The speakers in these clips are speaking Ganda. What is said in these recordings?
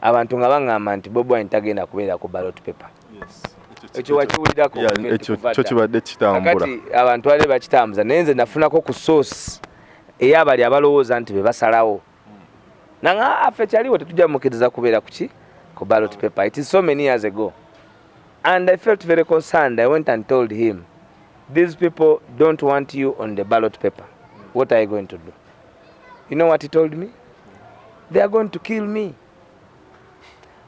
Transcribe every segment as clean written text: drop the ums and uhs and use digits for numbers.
Abantu nga baŋŋamba nti Bobi Wine tagenda kubeera ku ballot paper. Ekyo wakiwulirako? Ekyo kyo kibadde kitambula. Kakati abantu bali bakitambuza, naye nze nafunako ku source eyabali abalowooza nti be basalawo nanga affe kyaliwo, tetujja mukkiriza kubeera kuki ku ballot paper. It is so many years ago and I felt very concerned. I went and told him, "These people don't want you on the ballot paper. What are you going to do?" You know what he told me? "They are going to kill me.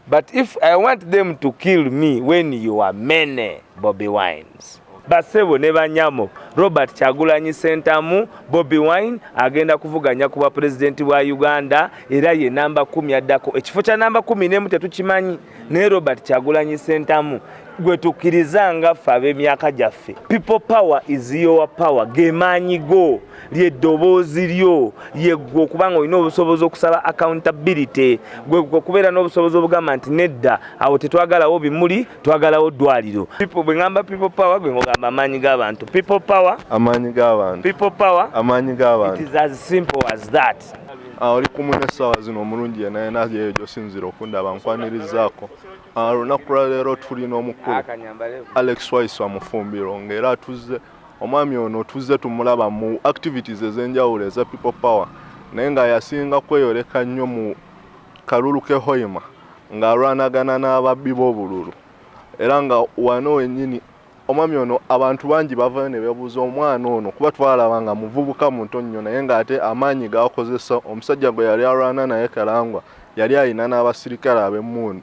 But if I want them to kill me when you are many Bobi Wines." Basebo ne banyamo, Robert Kyagulanyi Sentamu Bobi Wine agenda kuvuganya kuba pulezidenti wa Uganda, era ye namba 10 addako. Ekifo kya namba 11 tetukimanyi, naye Robert Kyagulanyi Sentamu gwe tukkiriza nga ffe ab'emyaka gyaffe. People power is your power. Ge maanyi go, lyeddoboozi lyo, yeggwe okubanga olina obusobozi okusaba accountability, gwe okubeera n'obusobozi obugamba nti nedda, awo tetwagalawo bimuli, twagalawo ddwaliro. People, bwe ŋŋamba people power, gwe ngogamba amaanyi g'abantu. People power. Amaanyi g'abantu. People power. Amaanyi g'abantu. It is as simple as that. Oli kumwe n'essaawa zino omulungi yenna yenna yeeyo gy'osinziira okundaba, nkwanirizaako. Olunaku lwaleero tulina omukulu Alex Waiswa Mufumbiro, ng'era atuzze omwami ono tuzze tumulaba mu activities ez'enjawulo eza People Power, naye nga yasinga kweyoleka nnyo mu kalulu k'e Hoima ng'alwanagana n'ababbi b'obululu. Era nga wano wennyini omwami ono abantu bangi bavayo ne beebuuza omwana ono, kuba twalaba nga muvubuka muto nnyo, naye ng'ate amaanyi g'akozesa, omusajja gwe yali alwana naye Kalangwa yali alina n'abasirikale ab'emmundu,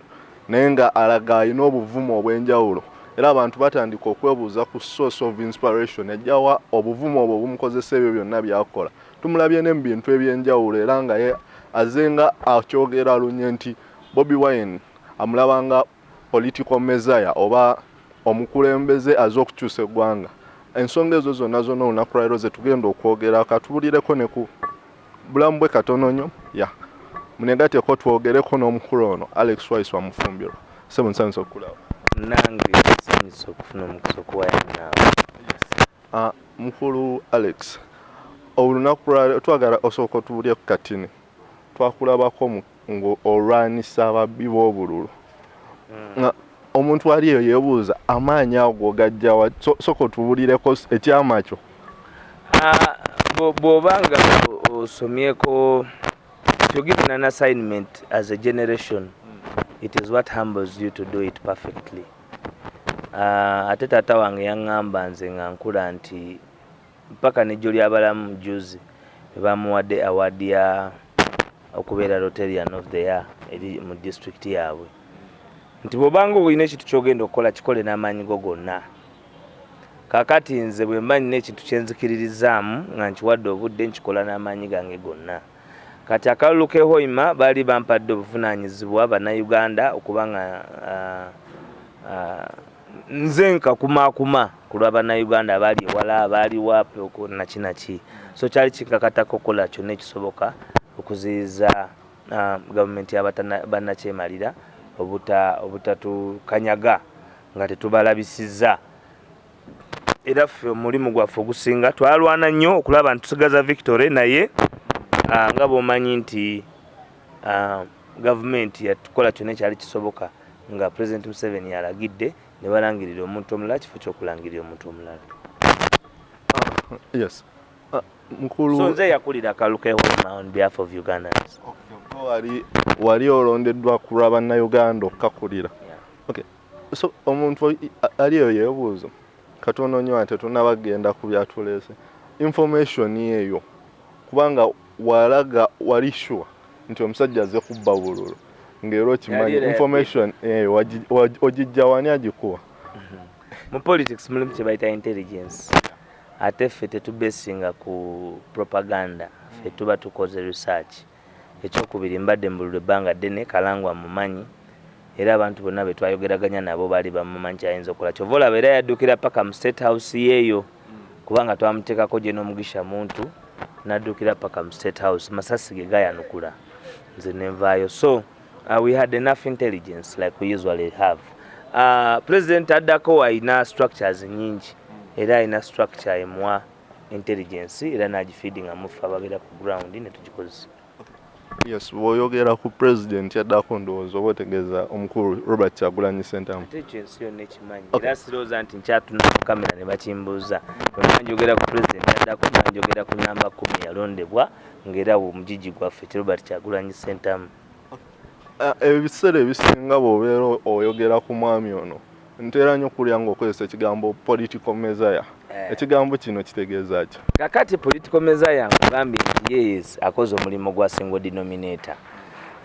naye nga alaga alina obuvumu obw'enjawulo. Era abantu batandika okwebuuza ku source of inspiration, ejjawa obuvumu obwo bumukozesa ebyo byonna by'akola. Tumulabye ne mu bintu ebyenjawulo, era nga ye aze nga akyogera lunye nti Bobi Wine amulaba nga political messiah oba omukulembeze aze okukyusa eggwanga. Ensonga ezo zonna zonna olunaku lwaleero ze tugenda okwogera. Katubulireko ne ku bulamu bwe katono nnyo ya munegateeko, twogereko n'omukulu ono Alex Waiswa Mufumbiro. Sebo, nsanyusa okukulaba. Nange nsanyusa okufuna omukisa okuwaya naawe. Mukulu Alex, olunaku lwaleero twagala osooka otubulye ku katini. Twakulabako ng'olwanisa ababbi b'obululu, nga omuntu ali eyo yeebuuza amaanyi ago gajjawa. Sooka otubulireko ekyama kyo. Bw'oba nga osomyeko, if you're given an assignment as a generation, it is what humbles you to do it perfectly. Ate taata wange yaŋŋamba nze nga nkula nti mpaka nejjo lyabalamu juzi bamuwadde award ya okubeera Rotarian of the Year eri mu district yaabwe, nti bw'obanga olina ekintu ky'ogenda okukola, kikole n'amaanyi go gonna. Kaakati nze bwe mba nina ekintu kyenzikiririzaamu nga nkiwadde obudde, nkikola n'amaanyi gange gonna. Kati akalulu k'e Hoima baali bampadde obuvunaanyizibwa Bannayuganda okuba nga nze nkakumaakuma ku lwa Bannayuganda abaali ewala, abaali waape naki naki. So kyali kinkakatako okukola kyonna ekisoboka okuziyiza gavumenti y'abannakyemalira obutatukanyaga nga tetubalabisizza. Era ffe omulimu gwaffe ogusinga twalwana nnyo okulaba nti tusigaza victory, naye nga bw'omanyi nti gavumenti yatukola kyonna ekyali kisoboka nga President Museveni alagidde ne balangirira omuntu omulala kifo ky'okulangirira omuntu omulala. Yes, mukulu. So nze yakulira akalulu k'e Hoima on behalf of Ugandans. Okay, wali olondeddwa ku lwa Bannayuganda okukakulira. Yeah. Okay. So omuntu ali eyo yeebuuza katono nnyo ate tonabagenda ku byatuleese information eyo, kubanga walaga wali sure nti omusajja aze kubba bululu, ng'era okimanyi. Yali era Information eyo ogijja wani? Agikuwa? Mu politics mulimu kye bayita intelligence, ate ffe tetubesinga ku propaganda, ffe tuba tukoze research. Ekyokubiri, mbadde mu bululu ebbanga ddene, Kalangwa mumanyi, era abantu bonna be twayogeraganya nabo baali bamumanyi kyayinza okukola. Kyova olaba era yaddukira paka mu State House yeeyo, kubanga twamuteekako gye n'omugisha muntu n'addukira paka mu State House, masasi ge gayanukula, nze nenvaayo. So we had enough intelligence like we usually have. President addako alina structures nyingi, era alina structure emuwa intelligence, era n'agifeedinga muffe ababeera ku ground ne tugikozesa. Yes, bw'oyogera ku pulezidenti addako, ndowooza oba otegeeza omukulu Robert Kyagulanyi Ssentamu. Ate ekyo ensi yonna ekimanyi. Era sirowooza nti nkyatuna ku kamera ne bakimbuuza. Bwe njogera ku pulezidenti addako, mba njogera ku namba 10 yalondebwa ng'era omugigi gwaffe ki Robert Kyagulanyi Ssentamu. Ebiseera ebisinga bw'obeera oyogera ku mwami ono, ntera nnyo okulya ng'okozesa ekigambo political messiah. Ekigambo kino kitegeeza ki? Kakati political messiah, nkugambye nti yes, akoze omulimu gwa single denominator.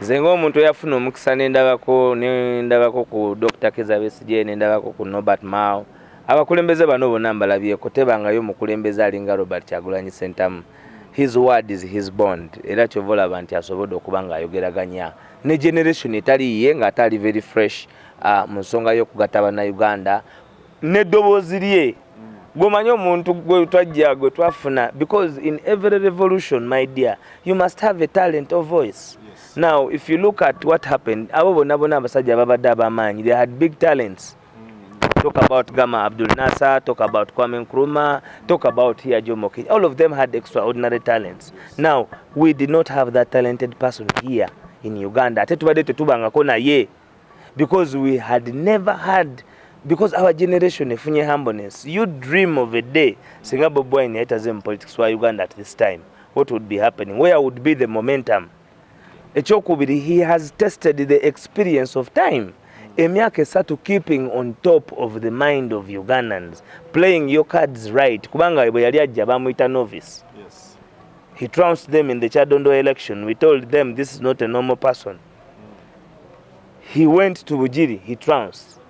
Nze ng'omuntu eyafuna omukisa nendabako ku Dr. Kizza Besigye, nendabako ku Norbert Mao, abakulembeze bano bonna mbalabyeko, tebangayo omukulembeze alinga Robert Kyagulanyi Ssentamu. His word is his bond. Era kyova olaba nti asobodde okuba ng'ayogeraganya ne generation etali ye, ng'ate ali very fresh mu nsonga y'okugatta Bannayuganda n'eddoboozi lye. Gwemanyi omuntu gwe twajja, gwe twafuna, because in every revolution, my dear, you must have a talent of voice. Now if you look at what happened, abo bonna bonna abasajja babadde ab'amaanyi, they had big talents. Talk about Gamal Abdul Nasser, talk about Kwame Nkrumah, talk about here Jomo Kenyatta. All of them had extraordinary talents. Now we did not have that talented person here in Uganda. Ate tubadde tetubangako naye because we had never had, because our generation efunye humbleness. You dream of a day singa Bobi Wine yali mu politics wa Uganda at this time, what would be happening? Where would be the momentum? Ekyokubiri, he has tested the experience of time. Emyaka 3 keeping on top of the mind of Ugandans, playing your cards right, kubanga bwe yali ajja bamuyita novice. He trounced them in the Kyadondo election. We told them this is not a normal person. He went to Bugiri, he trounced.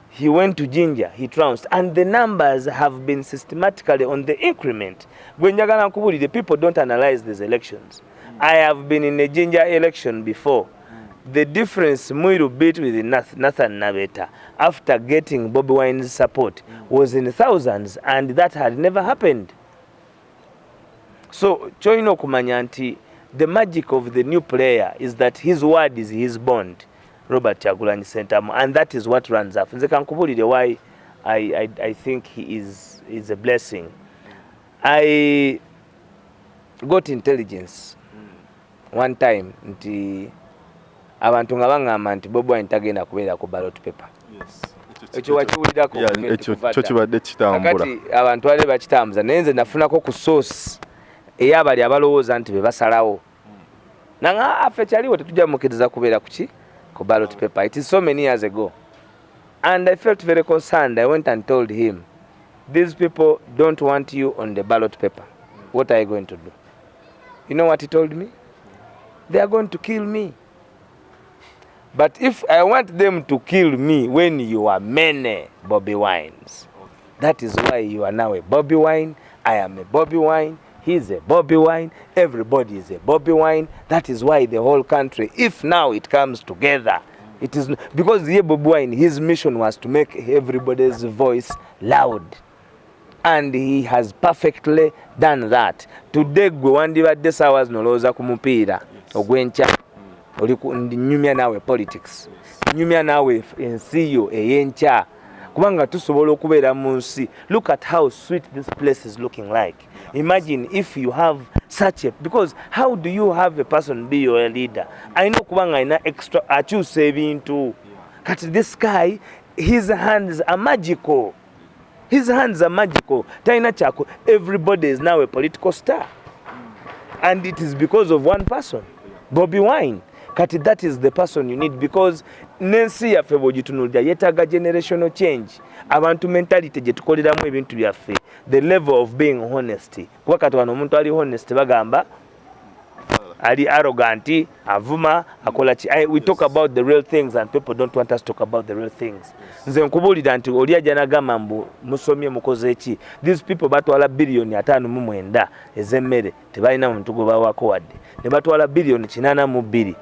He went to Jinja, he trounced. And the numbers have been systematically on the increment. Gwe njagala nkubulire, people don't analyze these elections. I have been in a Jinja election before. The difference Mwiru beat with Nathan Nabeta after getting Bobi Wine's support was in thousands, and that had never happened. So kyolina okumanya nti the magic of the new player is that his word is his bond, Robert Kyagulanyi Ssentamu, and that is what runs up. Nze kankubulire why I think he is a blessing. I got intelligence one time nti abantu nga baŋŋamba nti Bobi Wine tagenda kubeera ku ballot paper. Ekyo wakiwulirako? Ekyo kyo kibadde kitambula. Kakati abantu bali bakitambuza, naye nze nafunako ku source ey'abali abalowooza nti be basalawo nanga affe kyaliwo tetujja mukkiriza kubeera kuki ku ballot paper. It is so many years ago and I felt very concerned. I went and told him, "These people don't want you on the ballot paper. What are you going to do?" You know what he told me? "They are going to kill me. But if I want them to kill me when you are many Bobi Wines." That is why you are now a Bobi Wine, I am a Bobi Wine, he's a Bobi Wine, everybody is a Bobi Wine. That is why the whole country, if now it comes together, it is because the Bobi Wine, his mission was to make everybody's voice loud. And he has perfectly done that. Today gwe wandibadde saawa zino olowooza ku mupiira ogw'enkya, oli nyumya naawe politics, nyumya naawe ensi yo ey'enkya, kubanga tusobola okubeera mu nsi. Look at how sweet this place is looking like. Imagine if you have such a, because how do you have a person be your leader? Alina okuba nga alina extra, akyusa ebintu. Kati this guy, his hands are magical. His hands are magical. Talina kyako. Everybody is now a political star and it is because of one person, Bobi Wine. Kati that is the person you need, because n'ensi yaffe bw'ogitunuulira yeetaaga generational change. Abantu mentality gye tukoleramu ebintu byaffe, the level of being honest, kuba kati wano omuntu ali honest bagamba ali arrogant, avuma, akola ki. We talk about the real things and people don't want us to talk about the real things. Nze nkubuulira nti oli ajja nagamba mbu musomye, mukoze ki. These people batwala 59 billion ez'emmere, tebalina muntu gwe bawako wadde, ne batwala 82 billion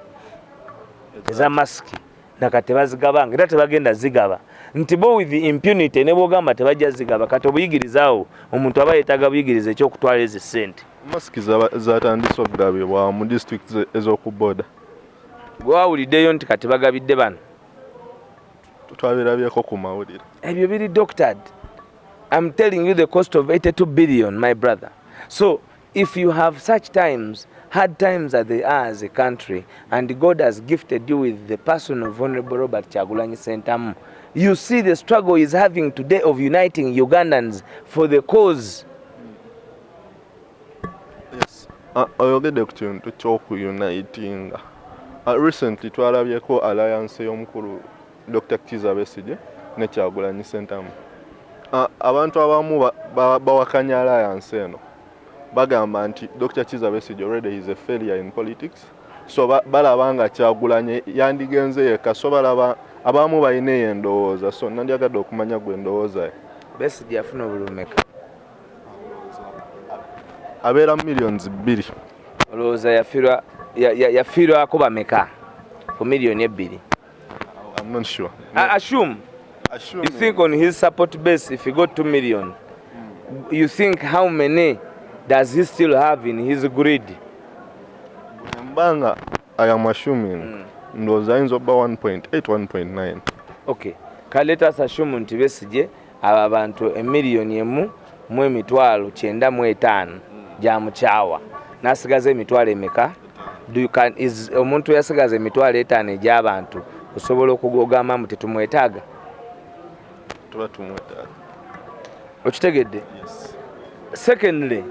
eza masiki, nakati tebazigabanga era tebagenda zigaba, nti bo with impunity ne bwogamba tebajja zigaba. Kati obuyigiriza awo, omuntu aba yeetaaga buyigiriza ekyokutwala ezo ssente. Masiki zatandise okugabibwa mu district ez'oku border. Gwe wawuliddeyo nti kati bagabidde bano? Twabirabyeko ku mawulire. Ebyo biri doctored. I'm telling you, the cost of 82 billion, my brother. So If you have such times, hard times as they are as a country, and God has gifted you with the person of Honorable Robert Kyagulanyi Ssentamu, you see the struggle he's having today of uniting Ugandans for the cause. Yes. Oyogedde ku kintu ky'okunitinga. Recently twalabyeko alliance y'omukulu Dr. Kizza Besigye ne Kyagulanyi Ssentamu. Abantu abamu bawakanya alliance eno, bagamba nti Dr. Kizza Besigye already is a failure in politics, so balaba nga Kyagulanyi yandigenze yekka. So balaba abamu balina eyo endowooza, so nandyagadde okumanya gwe endowooza ye. Besigye yafuna obululu meka? Abeera 2 million. Olowooza yafiirwako bameka ku 2 million? I'm not sure. Assume. Assuming. You think on his support base, if he got 2 million, you think how many does he still have in his grid? Mbanga I am assuming, ndowooza ayinza obba 1.8, 1.9. Okay, kale let us assume nti Besigye abo abantu 1,195,000 gyamukyawa, n'asigaza emitwalo emeka? Do you can, is omuntu yasigaza 50,000 egy'abantu, osobola okugamba mbu tetumwetaaga? Tuba tumwetaaga. Okitegedde? Yes. Secondly,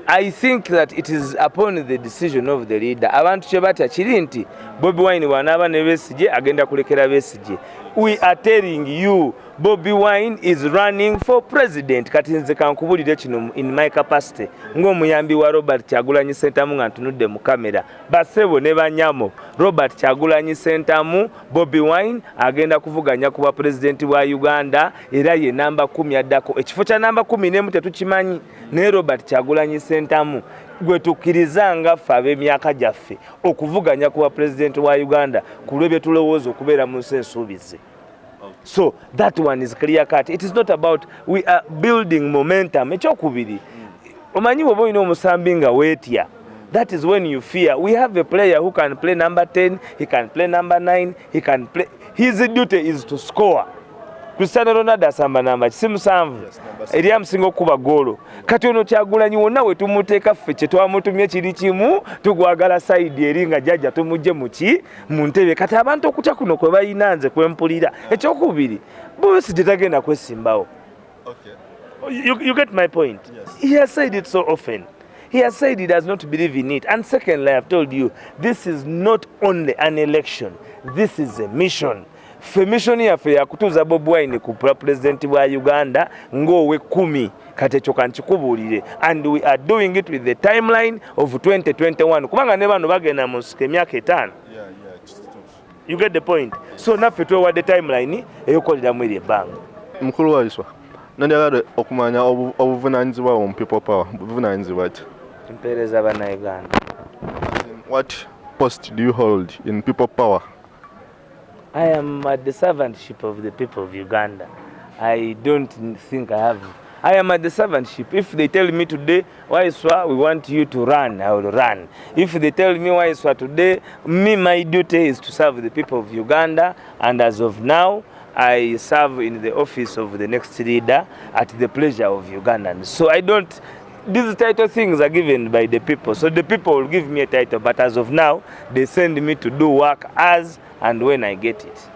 I think that it is upon the decision of the leader. Abantu kye batya kiri nti Bobi Wine bw'anaaba ne Besigye, agenda kulekera Besigye. We are telling you, Bobi Wine is running for president. Kati nze kankubulire kino in my capacity ng'omuyambi wa Robert Kyagulanyi Ssentamu, nga ntunudde mu kamera, basebo ne banyamo, Robert Kyagulanyi Ssentamu, Bobi Wine, agenda kuvuganya kuba pulezidenti wa Uganda, era ye namba 10 addako. Ekifo kya namba 11 tetukimanyi, naye Robert Kyagulanyi Ssentamu gwe tukkiriza nga ffe ab'emyaka gyaffe okuvuganya kuba pulezidenti wa Uganda ku lwe tulowooza okubeera mu nsi ensuubize. So that one is clear cut. It is not about, we are building momentum. Ekyokubiri, omanyi bw'oba olina omusambi nga weetya, that is when you fear. We have a player who can play number 10, he can play number 9, he can play, his duty is to score. Cristiano Ronaldo asamba namba si 7? Yes, number 7. Eri amusinga okuba goolo. Kati ono Kyagulanyi, wonna we tumuteeka, ffe kye twamutumye kiri kimu, tugwagala side eri nga jjajja tumugje muki mu ntebe. Kati abantu okutya kuno kwe balina, nze kwempulira. Ekyokubiri, Besigye tagenda kwesimbawo. Okay. You get my point? Yes. He has said it so often. He has said he does not believe in it. And secondly, I have told you, this is not only an election, this is a mission. Ffe mission yaffe yakutuuza Bobi Wine ku pulezidenti bwa Uganda ng'ow'ekkumi. Kati ekyo kankikubuulire, and we are doing it with the timeline of 2021, kubanga ne bano bagenda mu nsiko emyaka 5. Yeah, it's true. You get the point? So naffe twewadde timeline eyokukoleramu eri ebbanga. Mukulu Waiswa, nandyagadde okumanya obuvunaanyizibwa bwo mu People Power buvunaanyizibwa ki? Mpeereza Bannayuganda. As in, what post do you hold in People Power? I am at the servantship of the people of Uganda. I don't think I have. I am at the servantship. If they tell me today, "Waiswa, we want you to run," I will run. If they tell me, "Waiswa, today," me, my duty is to serve the people of Uganda. And as of now, I serve in the office of the next leader at the pleasure of Ugandans. So I don't, these title things are given by the people. So the people will give me a title, but as of now, they send me to do work as and when I get it.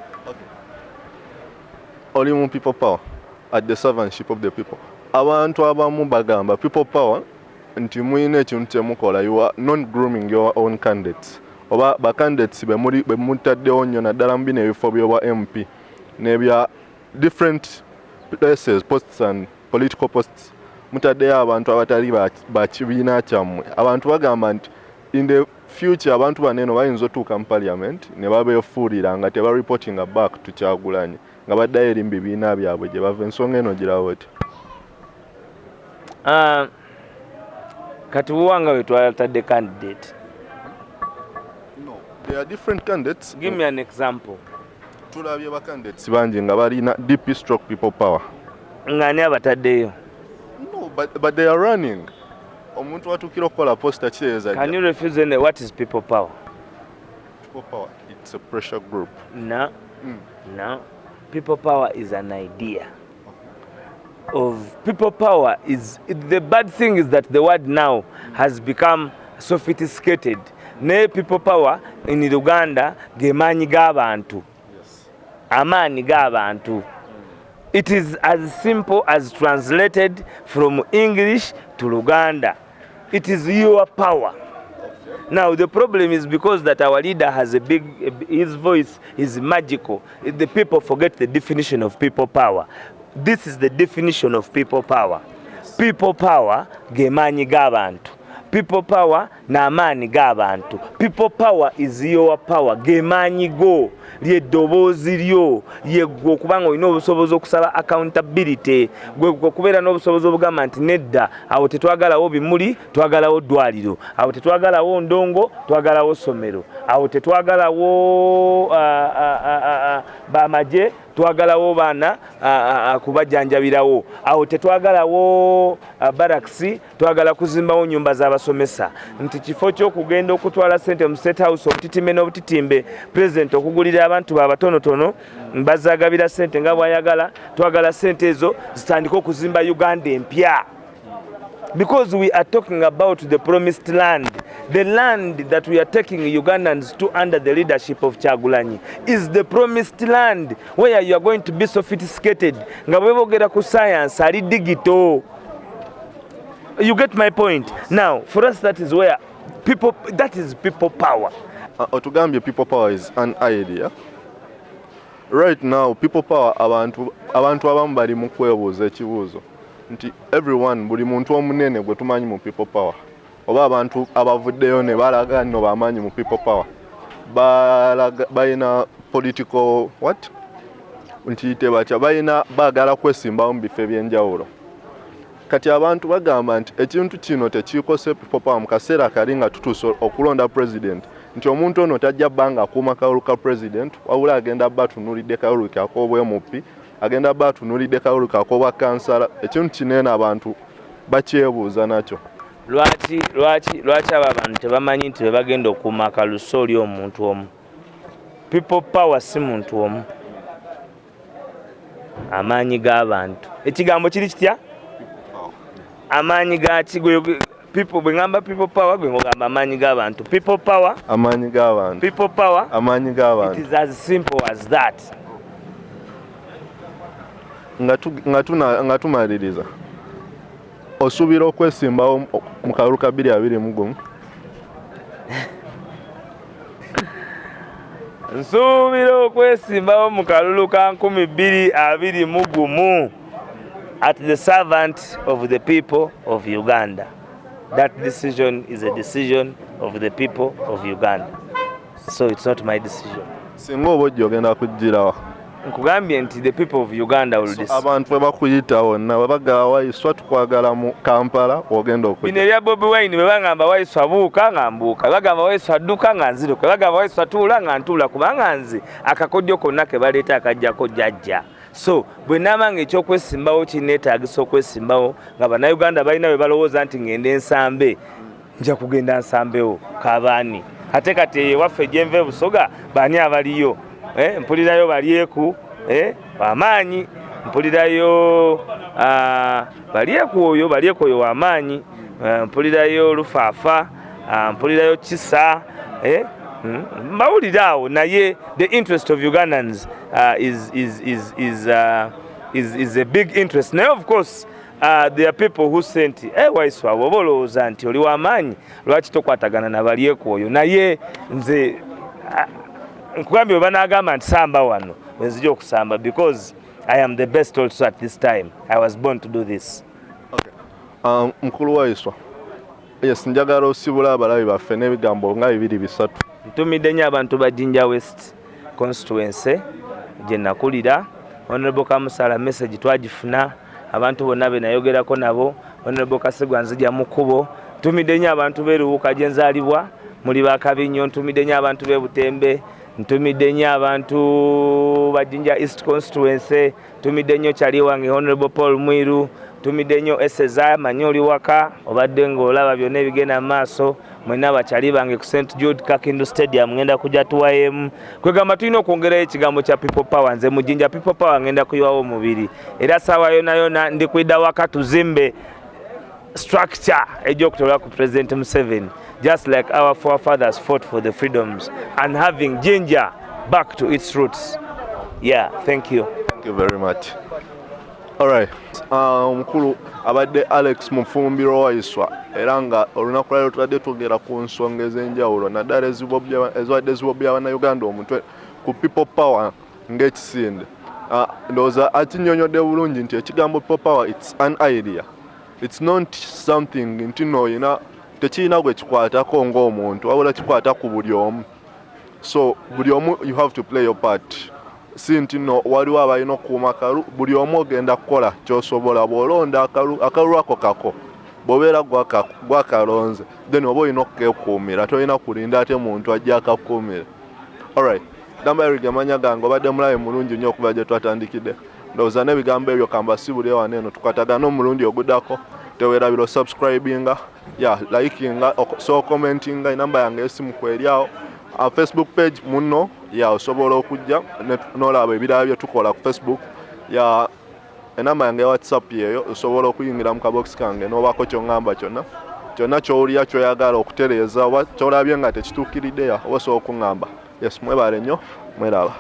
Oli mu People Power at the servantship of the people. Abantu abamu bagamba People Power nti mulina ekintu kyemukola, you are not grooming your own candidates, oba ba candidates bemuli bemutaddewo nnyo, naddala mu bino ebifo by'obwa MP n'ebya different places, posts and political posts, mutaddeyo abantu abatali ba kibiina kyammwe. Abantu bagamba nti in the future abantu bano eno bayinza otuuka mu parliament ne babeefuulira nga tebareportinga back to Kyagulanyi, nga baddayo eri mu bibiina byabwe gye bava. Ensonga eno giraba oti? Kati buwanga we twatadde candidate. No, there are different candidates. Give me an example. Tulabye ba candidates bangi nga balina DP/People Power. Ng'ani abataddeyo? No, but they are running. Omuntu watuukira okukola poster kitegeeza. Can you refuse any, what is People Power? People Power, it's a pressure group. No. No, People Power is an idea. of people power is, the bad thing is that the word now has become sophisticated. Naye people power in Uganda ge maanyi g'abantu, amaanyi g'abantu. It is as simple as translated from English to Luganda. It is your power. Now the problem is because that our leader has a big, his voice is magical. The people forget the definition of people power. This is the definition of people power. People power ge maanyi g'abantu. People power n'amaanyi g'abantu. People power is your power. Ge maanyi go, lyeddoboozi lyo, yeggwe okubanga olina obusobozi okusaba accountability, gwe okubeera n'obusobozi obugamba nti nedda, awo tetwagalawo bimuli, twagalawo ddwaliro, awo tetwagalawo ndongo, twagalawo ssomero, awo tetwagalawo bamagye, twagalawo baana kubajjanjabirawo, awo tetwagalawo barracks, twagala kuzimbawo nyumba z'abasomesa. Nti kifo ky'okugenda okutwala ssente mu State House obutitimbe n'obutitimbe, president okugulira abantu babatonotono bazagabira ssente nga bw'ayagala, twagala ssente ezo zitandike okuzimba Uganda empya, because we are talking about the promised land. The land that we are taking Ugandans to under the leadership of Kyagulanyi is the promised land where you are going to be sophisticated. Nga bwe boogera ku science ali digital. You get my point? Now, for us that is where people, that is people power. Otugambye people power is an idea. Right now people power, abantu abamu bali mu kwebuuza ekibuuzo nti everyone, buli muntu omunene gwe tumanyi mu people power oba abantu abavuddeyo ne balaga nno bamaanyi mu people power, balaga balina political, what nkiyite batya, balina baagala kwesimbawo mu bifo ebyenjawulo. Kati abantu bagamba nti ekintu kino tekikose people power mu kaseera kali nga tutuuse okulonda president, nti omuntu ono tajja bba nga akuuma kalulu ka president, wabula agenda bba atunuulidde kalulu ke ak'obwa MP, agenda bba atunuulidde kalulu ke ak'obwa kansala. Ekintu kinene abantu bakyebuuza nakyo. Lwaki abo abantu tebamanyi nti bebagenda okuuma akalulu so oli omuntu omu? People power si muntu omu, amaanyi g'abantu. Ekigambo kiri kitya? Amaanyi gaki? People, bwe ngamba people power, gwe ngogamba amaanyi g'abantu. People power. Amaanyi g'abantu. People power. Amaanyi It g'abantu. is as simple as that. Nga tumaliriza, osuubira okwesimbawo mu kalulu ka 2021? Nsuubira okwesimbawo mu kalulu ka 2021 at the servant of the people of Uganda. That decision is a decision of the people of Uganda, so it's not my decision. Singa oba ojja, ogenda kugirawa? Nkugambye nti the people of Uganda will decide. Abantu bwe bakuyita wonna, bwe bagala Waiswa tukwagala mu Kampala, ogenda Bino okujja? ebya Bobi Wine, bwe bagamba Waiswa buuka nga mbuuka, bwe bagamba Waiswa dduka nga nziruka, bwe bagamba Waiswa tuula nga ntuula, kubanga nze akakodyo konna ke baleeta akajjako jjajja. So bwe naaba nga ekyokwesimbawo kinneetaagisa okwesimbawo, nga Bannayuganda balina bwe balowooza nti ngende nsambe, nja kugenda nsambewo kabaani. Ate kati eyo ewaffe gyenva e Busoga, baani abaliyo? Mpulirayo Balyeku, wamaanyi. Mpulirayo Balyeku oyo, Balyeku oyo wamaanyi. Mpulirayo Lufaafa, mpulirayo Kisa, mbawulira awo. Naye the interest of Ugandans is a big interest. Naye of course there are people who sent, Waiswa, bw'oba olowooza nti oli wamaanyi, lwaki tokwatagana na Balyeku oyo? Naye nze nkugambye, bwe banaagamba nti samba wano, wenzija okusamba, because I am the best also at this time. I was born to do this. Mukulu Waiswa, yes, njagala osibula abalabi baffe n'ebigambo nga bibiri bisatu. Ntumidde nnyo abantu ba Jinja West constituency gye nakulira. Honorable Kamusala, message twagifuna. Abantu bonna be nayogerako nabo, Honorable Kasigwa, nzija mu kkubo. Ntumidde nnyo abantu b'e Luwuka gye nzaalibwa, muli bakabi nnyo. Ntumidde nnyo abantu b'e Butembe, ntumidde nnyo abantu ba Jinja East constituency, ntumidde nnyo kyali wange Honorable Paul Mwiru. Tumidde nnyo eseza manyi oli waka obadde ng'olaba byonna ebigenda mu maaso. Mwenna abakyali bange ku St Jude Kakindu Stadium ngenda kujja tuwayemu. Kwegamba tulina okwongerayo ekigambo kya People Power. Nze mujinja People Power ngenda kuyiwawo omubiri, era saawa yona yona ndi kwida waka tuzimbe structure ejyokutola ku President Museveni, just like our forefathers fought for the freedoms and having Jinja back to its roots. Yeah, thank you. Thank you very much. Alright. Omukulu abadde Alex Mufumbiro Waiswa, era nga olunaku lwaliro tubadde twogera ku nsonga ez'enjawulo, naddala ezibadde zibobya Bannayuganda omutwe ku People Power ng'ekisinde. Ndowooza akinnyonnyodde bulungi nti ekigambo People Power, it's an idea, it's not something nti nno oyina, tekirina gwe kikwatako ng'omuntu, wabula kikwata ku buli omu. So buli omu, you have to play your part. Si nti nno waliwo abalina okukuuma akalu, buli omu ogenda kukola kyosobola. Bw'olonda akalulu ako kako, bw'obeera gwakalonze, then oba olina okukeekuumira, tolina kulinda ate muntu ajja akakuumira. Alright, gamba Eric amanya gange, obadde mulabe mulungi nnyo okuva gye twatandikidde. Ndowooza n'ebigambo ebyo kambasibule wano eno, tukwatagane omulundi oguddako. Teweerabira osubscribinga ya likinga so commentinga. Enamba yange esimu kweri awo. Facebook page muno ya osobola okujja n'olaba ebirala bye tukola ku Facebook. Ya enamba yange ya WhatsApp yeeyo, osobola okuyingira mu kabokisi kange n'obaako ky'oŋŋamba kyonna kyonna ky'owulira ky'oyagala okutereeza oba ky'olabye nga tekituukiridde, ya oba osobola okuŋŋamba. Yes, mwebale nnyo, mweraba.